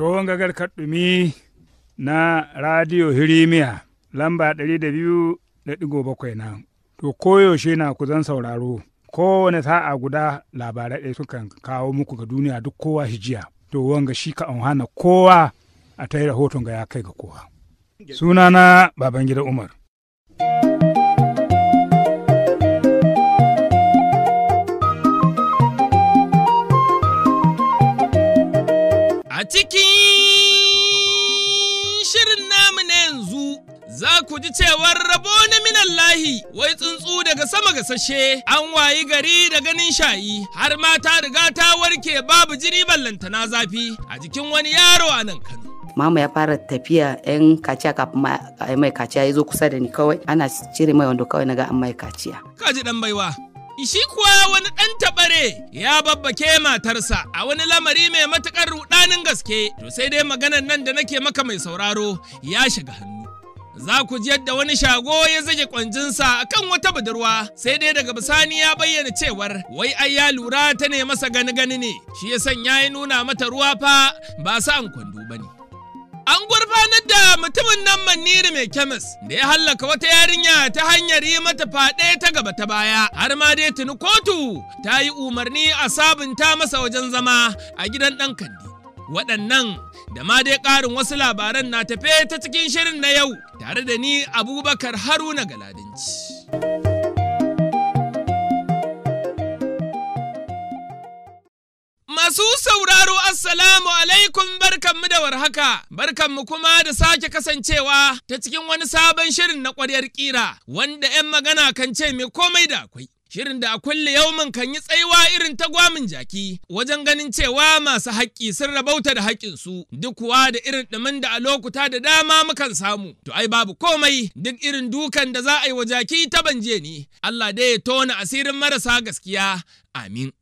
To wanga garkar ɗumi na Radiyo Hirimiya lamba 200.7 na. To koyaushe na ku zan sauraro, kowane sa'a guda labarai ɗaya sukan kawo muku ga duniya duk kowa hijiya. To wanga shi ka hana kowa a ta yi rahoton ga ya kai ga kowa. Sunana Babangida Umar. A cikin shirin namu na yanzu za ku ji cewar rabo na minallahi wai tsuntsu daga sama gasashe an wayi gari da ganin shayi har ma ta riga ta warke babu jini ballantana zafi a jikin wani yaro a nan Kano. Mama ya fara tafiya yan kaciya kafin mai kaciya ya zo kusa da ni, kawai ana cire mai wando, kawai naga an mai kaciya. Kaji dan baiwa. Shi kuwa wani ɗan taɓare ya babbake matarsa a wani lamari mai matuƙar ruɗanin gaske, to sai dai maganan nan da nake maka mai sauraro ya shiga hannu. Za ku ji yadda wani shago ya zage kwanjinsa a kan wata budurwa, sai dai daga bisani ya bayyana cewar wai ai ya lura ta ne masa gani gani ne, shi ya sanya ya nuna mata ruwa fa ba sa an kwando ba ne. An gurfanar da mutumin nan Maniri mai kemis da ya hallaka wata yarinya ta hanyar yi mata faɗe ta gaba ta baya, har ma dai tuni kotu ta yi umarni a sabunta masa wajen zama a gidan ɗan kandi. Waɗannan da ma dai ƙarin wasu labaran na tafe ta cikin shirin na yau tare da ni Abubakar Haruna Galadinci. Masu sauraro, Assalamu alaikum, barkanmu da warhaka, barkanmu kuma da sake kasancewa ta cikin wani sabon shirin na ƙwaryar ƙira wanda 'yan magana kan ce mai komai da akwai. Shirin da a kulle yaumin kan yi tsaiwa irin ta gwamin jaki wajen ganin cewa masu haƙƙi sun rabauta da haƙƙinsu, duk kuwa da irin ɗumin da a lokuta da dama mukan samu. To ai babu komai, duk irin dukan da za a yi wa jaki ta banje ne. Allah dai ya tona asirin marasa gaskiya. Amin.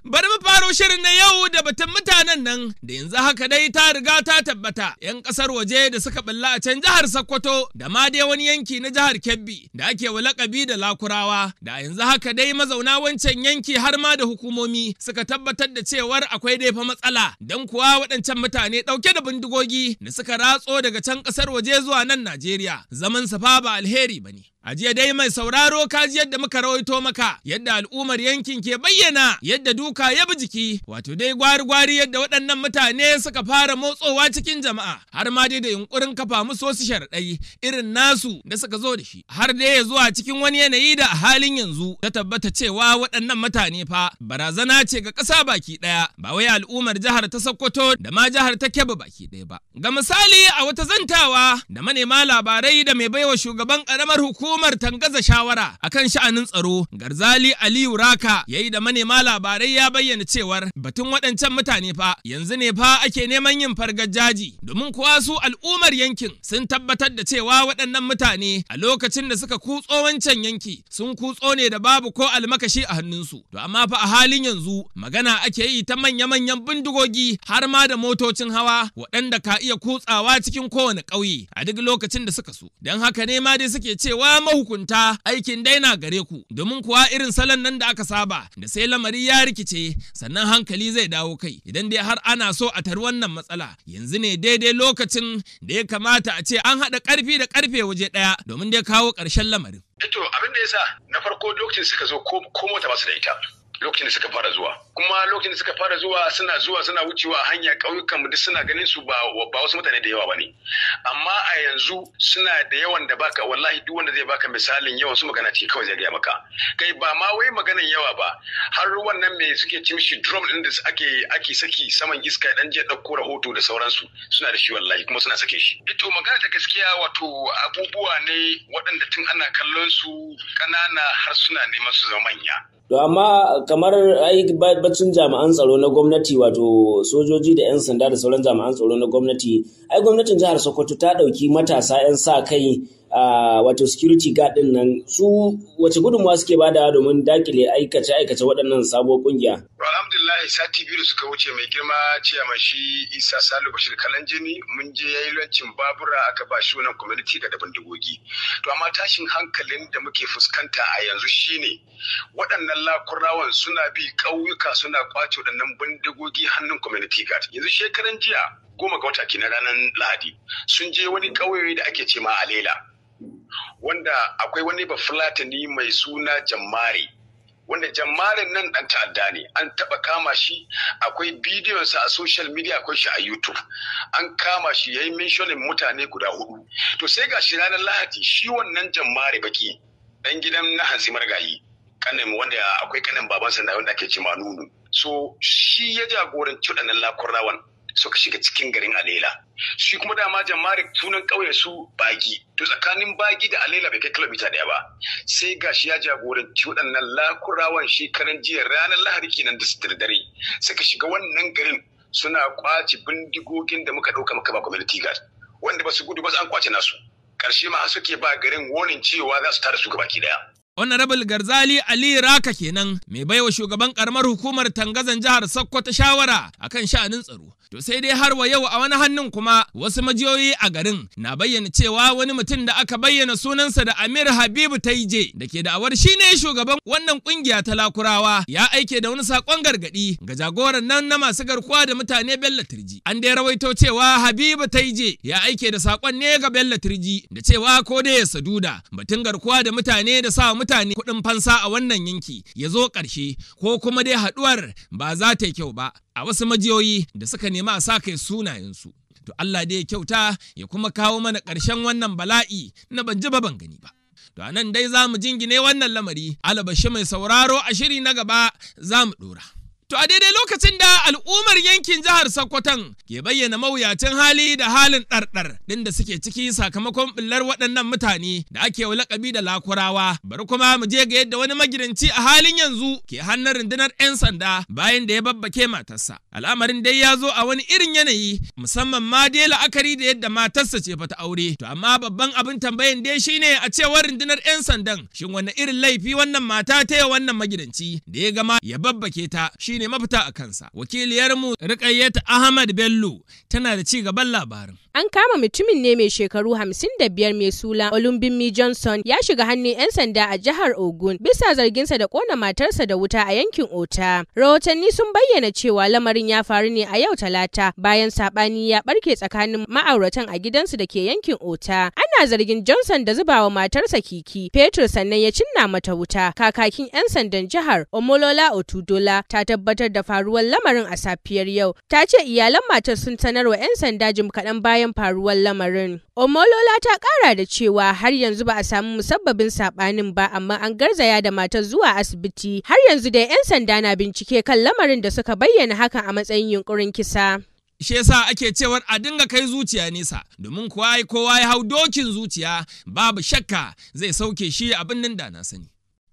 Bari mu faro shirin na yau da batun mutanen nan da yanzu haka dai ta riga ta tabbata 'yan kasar waje da suka bulla a can jihar Sokoto da ma dai wani yanki na jihar Kebbi da ake wa lakabi da Lakurawa, da yanzu haka dai mazauna wancan yanki har ma da hukumomi suka tabbatar da cewar akwai dai fa matsala, dan kuwa waɗancan mutane ɗauke da bindigogi da suka ratso daga can kasar waje zuwa nan Najeriya, zaman safa ba alheri bane. A jiya dai mai sauraro kaji yadda muka rawaito maka yadda al'ummar yankin ke bayyana yadda duka ya bi jiki, wato dai gwari-gwari yadda waɗannan mutane suka fara motsowa cikin jama'a, har ma dai da yunkurin kafa musu wasu sharaɗai irin nasu da suka zo da shi, har dai ya zuwa cikin wani yanayi da a halin yanzu ta tabbata cewa waɗannan mutane fa barazana ce ga ƙasa baki ɗaya, ba wai al'ummar jihar ta Sokoto da ma jihar ta Kebbi baki ɗaya ba. Ga misali, a wata zantawa da manema labarai da mai baiwa shugaban ƙaramar hukumar Tangaza shawara akan sha'anin tsaro, Garzali Aliyu Raka, yayi da manema labarai, ya bayyana cewar batun waɗancan mutane fa yanzu ne fa ake neman yin fargajaji, domin kuwa su al'ummar yankin sun tabbatar da cewa waɗannan mutane a lokacin da suka kutso wancan yanki sun kutso ne da babu ko almakashi a hannunsu. To amma fa a halin yanzu magana ake yi ta manya-manyan bindigogi har ma da motocin hawa waɗanda ka iya kutsawa cikin kowane ƙauye a duk lokacin da suka so. Don haka ne ma dai suke cewa mahukunta, aikin daina gare ku, domin kuwa irin salon nan da aka saba da sai lamari ya rikice sannan hankali zai dawo kai, idan dai har ana so a tari wannan matsala yanzu ne daidai lokacin da ya kamata a ce an haɗa ƙarfi da ƙarfe waje ɗaya domin dai kawo ƙarshen lamarin. Ito abin da yasa na farko lokacin suka zo ko mota ba su da ita, lokacin da suka fara zuwa, kuma lokacin da suka fara zuwa suna zuwa suna wucewa hanya ƙauyukan mu duk suna ganin su, ba wasu mutane da yawa bane, amma a yanzu suna da yawan da baka, wallahi duk wanda zai baka misalin yawan su magana ce kawai zai gaya maka. Kai, ba ma wai maganan yawa ba, har wannan me suke ci mishi drum din da ake saki saman iska dan je ɗauko rahoto da sauransu, suna da shi wallahi, kuma suna sake shi. Ito magana ta gaskiya, wato abubuwa ne waɗanda tun ana kallon su ƙanana har suna neman su zama manya. To amma kamar ai bacin jami'an tsaro na gwamnati, wato sojoji da 'yan sanda da sauran jami'an tsaro na gwamnati, ai gwamnatin jihar Sokoto ta ɗauki matasa 'yan sa kai, wato security guard din nan, su wace gudunmawa suke badawa domin dakile aikace aikace waɗannan sabuwar kungiya? Alhamdulillah, sati 2 da suka wuce mai girma ciyaman shi Isa Salu Bashir Kalanjini mun je yayi lancin babura, aka ba shi wannan community ga da bindigogi. To amma tashin hankalin da muke fuskanta a yanzu shine waɗannan Lakurawan suna bi ƙauyuka suna kwace waɗannan bindigogi hannun community guard. Yanzu shekaran jiya 10 ga wata kenan ranar Lahadi, sun je wani ƙauye da ake ce ma Alela, wanda akwai wani Bafulatani mai suna Jammare, wanda Jammaren nan dan ta'adda ne, an taba kama shi, akwai bidiyon sa a social media, akwai shi a YouTube, an kama shi yayi mentioning mutane guda 4. To sai gashi ranar Lahadi shi wannan Jammare baki dan gidan na Hansi Margayi, kanin wanda akwai kanin babansa na wanda ake ce ma Nunu, so shi ya jagoranci waɗannan Lakurawan suka shiga cikin garin Alela. Shi kuma dama Jammare sunan ƙauyen su Bagi, to tsakanin Bagi da Alela bai kai kilomita 1 ba. Sai gashi ya jagoranci waɗannan Lakurawan shekaran jiya ranar Lahadi kenan da dare suka shiga wannan garin suna kwace bindigogin da muka ɗauka muka ba community guard, wanda ba su gudu ba an kwace nasu. Ƙarshe ma suke ba garin warning cewa za su tada su gabaki ɗaya. Honorable Garzali Ali Raka kenan mai baiwa shugaban karamar hukumar Tangazan jihar Sokoto shawara akan sha'anin tsaro. To sai dai har wa yau a wani hannun kuma wasu majiyoyi a garin na bayyana cewa wani mutum da aka bayyana sunansa da Amir Habibu Taije da ke da'awar shine shugaban wannan kungiya ta Lakurawa ya aike da wani sakon gargadi ga jagoran nan na masu garkuwa da mutane Bello Turji. An dai rawaito cewa Habibu Taije ya aike da sakon ne ga Bello Turji da cewa ko da ya saduda batun garkuwa da mutane da sa mutane kuɗin fansa a wannan yanki ya zo ƙarshe, ko kuma dai haɗuwar ba za ta yi kyau ba a wasu majiyoyi da suka nemi a sa kai sunayensu. To Allah dai ya kyauta ya kuma kawo mana ƙarshen wannan bala'i na ban ji ba ban gani ba. To a nan dai za mu jingine wannan lamari, alabashi mai sauraro a shiri na gaba za mu ɗora. To a daidai lokacin da al'ummar yankin jihar Sokoton ke bayyana mawuyacin hali da halin ɗarɗar ɗin da suke ciki sakamakon ɓillar waɗannan mutane da ake wa lakabi da Lakurawa. Bari kuma mu je ga yadda wani magidanci a halin yanzu ke hannun rundunar 'yan sanda bayan da ya babbake matarsa. Al'amarin dai ya zo a wani irin yanayi musamman ma dai la'akari da yadda matarsa ce fa ta aure. To amma babban abin tambayan dai shine a cewar rundunar 'yan sandan, shin wanne irin laifi wannan mata ta yi wannan magidanci da ya gama ya babbake ta shi ne mafita a kansa. Wakiliyarmu Rukayyat Ahmad Bello tana da ci gaban labarin. An kama mutumin ne mai shekaru 55 mai suna Olumbimi Johnson ya shiga hannun 'yan sanda a jihar Ogun bisa zarginsa da kona matarsa da wuta a yankin Ota. Rahotanni sun bayyana cewa lamarin ya faru ne a yau Talata bayan sabani ya barke tsakanin ma'auratan a gidansu da ke yankin Ota. Ana zargin Johnson da zubawa matarsa kiki fetur sannan ya cinna mata wuta. Kakakin 'yan sandan jihar Omolola Otudola ta tabbatar da faruwar lamarin a safiyar yau. Ta ce iyalan matar sun sanarwa 'yan sanda jim kaɗan bayan faruwar lamarin. Omolola ta kara da cewa har yanzu ba a samu musabbabin sabanin ba, amma an garzaya da matar zuwa asibiti. Har yanzu dai 'yan sanda na bincike kan lamarin da suka bayyana hakan a matsayin yunkurin kisa. Shi yasa ake cewar a dinga kai zuciya nesa, domin kuwa ai kowa ya hau dokin zuciya babu shakka zai sauke shi abin nan da na sani.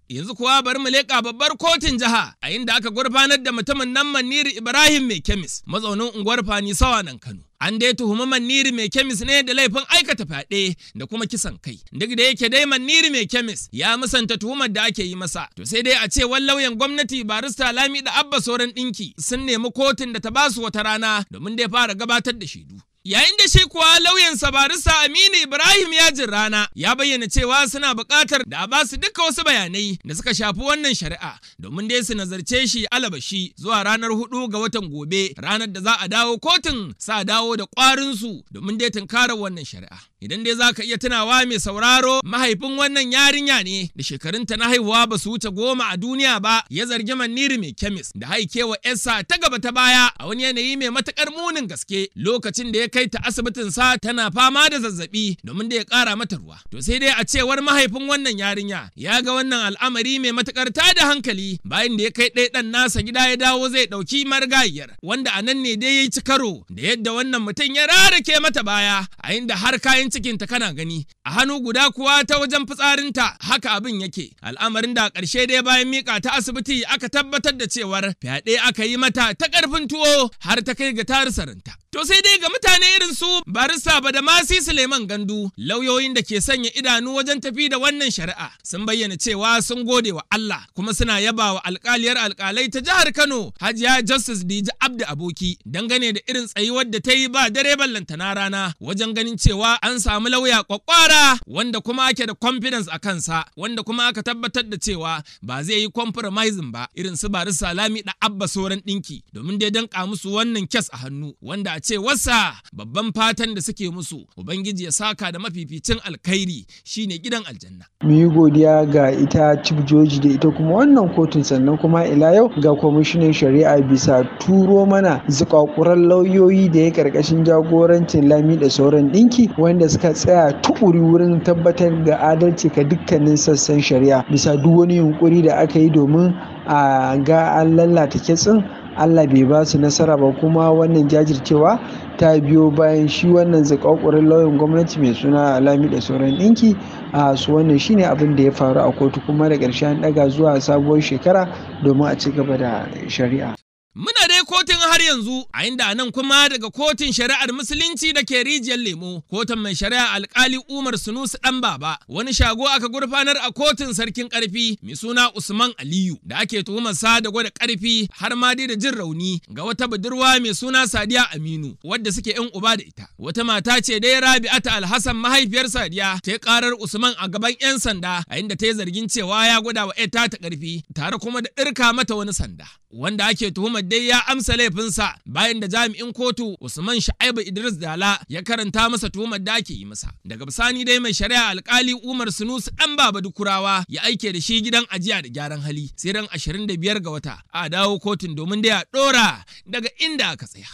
Yanzu kuwa bari mu leƙa babbar kotun jiha a inda aka gurfanar da mutumin nan Maniri Ibrahim mai kemis mazaunin unguwar Fani Sawa nan Kano. An dai tuhumi Maniri mai kemis ne da laifin aikata fyaɗe da kuma kisan kai. Duk da yake dai Maniri mai kemis ya musanta tuhumar da ake yi masa. To sai dai a cewar lauyan gwamnati barista Lami da Abba Soran ɗinki sun nemi kotun da ta basu wata rana domin dai fara gabatar da shaidu. Yayin da shi kuwa lauyansa barista Aminu Ibrahim Yajin Rana ya bayyana cewa suna buƙatar da a basu duka wasu bayanai da suka shafi wannan shari'a domin dai su nazarce shi alabashi zuwa ranar 4 ga watan gobe, ranar da za a dawo kotun sa dawo da ƙwarinsu domin dai tunkarar wannan shari'a. Idan dai za ka iya tunawa mai sauraro, mahaifin wannan yarinya ne da shekarunta na haihuwa ba su wuce 10 a duniya ba ya zargi Maniri mai kemis da haikewa 'yarsa ta gaba ta baya a wani yanayi mai matuƙar munin gaske lokacin da ya kai ta asibitin sa tana fama da zazzabi domin da ya kara mata ruwa. To sai dai a cewar mahaifin wannan yarinya ya ga wannan al'amari mai matukar tada hankali bayan da ya kai ɗaya ɗan nasa gida ya dawo zai ɗauki marigayiyar, wanda a nan ne dai ya ci karo da yadda wannan mutum ya rarake mata baya a inda har kayan cikinta kana gani a hannu guda kuwa ta wajen fitsarinta haka abin yake. Al'amarin da a ƙarshe dai bayan miƙa ta asibiti aka tabbatar da cewar fyaɗe aka yi mata ta ƙarfin tuwo har ta kai ga tarisaranta. To sai dai ga mutane irin su barista Badamasi Suleiman Gandu, lauyoyin da ke sanya idanu wajen tafi da wannan shari'a sun bayyana cewa sun gode wa Allah kuma suna yaba wa alkaliyar alkalai ta jihar Kano Hajiya Justice Dija Abdu Aboki dangane da irin tsayuwar da ta yi ba dare ballantana rana wajen ganin cewa an samu lauya kwakwara kwakwara wanda kuma ake da confidence a kansa, wanda kuma aka tabbatar da cewa ba zai yi compromising ba irin su Barista Lami da Abba Soran Dinki, domin dai danka musu wannan kes a hannu, wanda a ce wasa babban fatan da suke musu Ubangiji ya saka da mafificin alkhairi shine gidan aljanna. Mu yi godiya ga ita Chief Joji da ita kuma wannan kotun, sannan kuma ila yau ga kwamishinan shari'a bisa turo mana zakakuran lauyoyi da ya karkashin jagorancin Lami da Sauran Dinki, wanda suka tsaya tukuri wurin tabbatar da adalci ga dukkanin sassan shari'a bisa duk wani yunkuri da aka yi domin a ga an lalata kitsin. Allah bai ba su nasara ba, kuma wannan jajircewa ta biyo bayan shi wannan zakakurin lauyan gwamnati mai suna Lami da Sauran Dinki. A su wannan shine abin da ya faru a kotu, kuma da ƙarshe an ɗaga zuwa sabuwar shekara domin a ci gaba da shari'a. Muna dai kotun har yanzu, a inda nan kuma daga kotun shari'ar musulunci da ke Rijiyar Lemo, kotun mai shari'a alkali Umar Sunusi ɗan Baba, wani shago aka gurfanar a kotun sarkin ƙarfi mai suna Usman Aliyu, da ake tuhumar sa da gwada ƙarfi har ma dai da jin rauni ga wata budurwa mai suna Sadiya Aminu, wadda suke yan uba da ita. Wata mata ce dai Rabi'atu Alhassan mahaifiyar Sadiya ta yi ƙarar Usman a gaban 'yan sanda, a inda ta yi zargin cewa ya gwada wa 'yar ta ƙarfi tare kuma da ɗirka mata wani sanda. Wanda ake tuhumar dai ya amsa laifinsa bayan da jami'in kotu Usman Sha'ibu Idris Dala ya karanta masa tuhumar da ake yi masa. Daga bisani dai mai shari'a alkali Umar Sunusi dan Baba Dukurawa ya aike da shi gidan ajiya da gyaran hali sai ran 25 ga wata a dawo kotun domin da ya dora daga inda aka tsaya.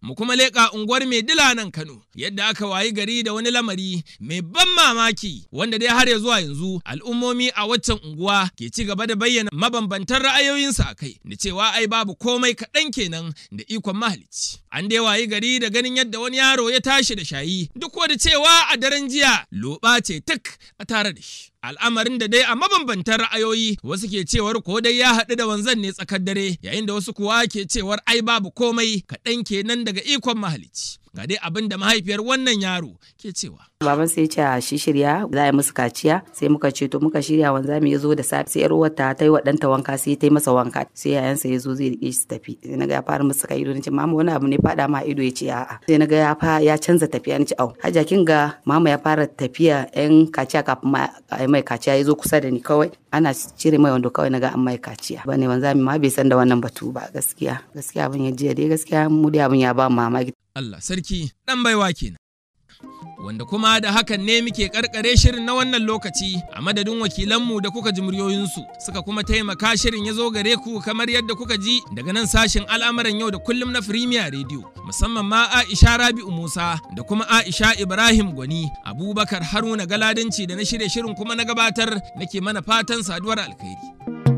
Mu kuma leƙa unguwar Maidila nan Kano, yadda aka wayi gari da wani lamari mai ban mamaki wanda dai har ya zuwa yanzu al'ummomi a waccan unguwa ke ci gaba da bayyana mabambantan ra'ayoyinsu a kai, da cewa ai babu komai kaɗan kenan da ikon mahalicci. An dai wayi gari da ganin yadda wani yaro ya tashi da shayi, duk da cewa a daren jiya loɓa ce tuk a tare da shi. Al'amarin da dai a mabambantan ra'ayoyi wasu ke cewar ko dai ya haɗu da wanzan ne tsakar dare, yayin da wasu kuwa ke cewar ai babu komai kaɗan kenan daga ikon mahalicci. Ga dai abin da mahaifiyar wannan yaro ke cewa. Baban sai ya ce a shi shirya za a yi musu kaciya, sai muka ce to muka shirya, wanzami ya zo da safe, sai yar uwarta ta yi wa ɗanta wanka, sai ta yi masa wanka, sai yayansa ya zo zai rike shi su tafi. Sai naga ya fara musu kai ido, nace mama wani abu ne faɗa ma ido, ya ce a'a. Sai naga ya fa ya canza tafiya, nace au hajja kin ga mama ya fara tafiya yan kaciya kafin ma a yi mai kaciya ya zo kusa da ni kawai ana cire mai wando kawai naga an mai kaciya. Bane wanzami ma bai san da wannan batu ba gaskiya. Gaskiya abin ya jiya dai gaskiya mu dai abin ya ba mu mamaki. Allah sarki ɗan baiwa kenan. Wanda kuma da hakan ne muke karkare shirin na wannan lokaci a madadin wakilanmu da kuka ji muryoyinsu suka kuma taimaka shirin ya zo gare ku kamar yadda kuka ji daga nan sashen al'amuran yau da kullum na Premier Radio, musamman ma Aisha Rabi'u Musa da kuma Aisha Ibrahim Gwani, Abubakar Haruna Galadanci da na shirye shirin kuma na gabatar nake mana fatan saduwar alkhairi.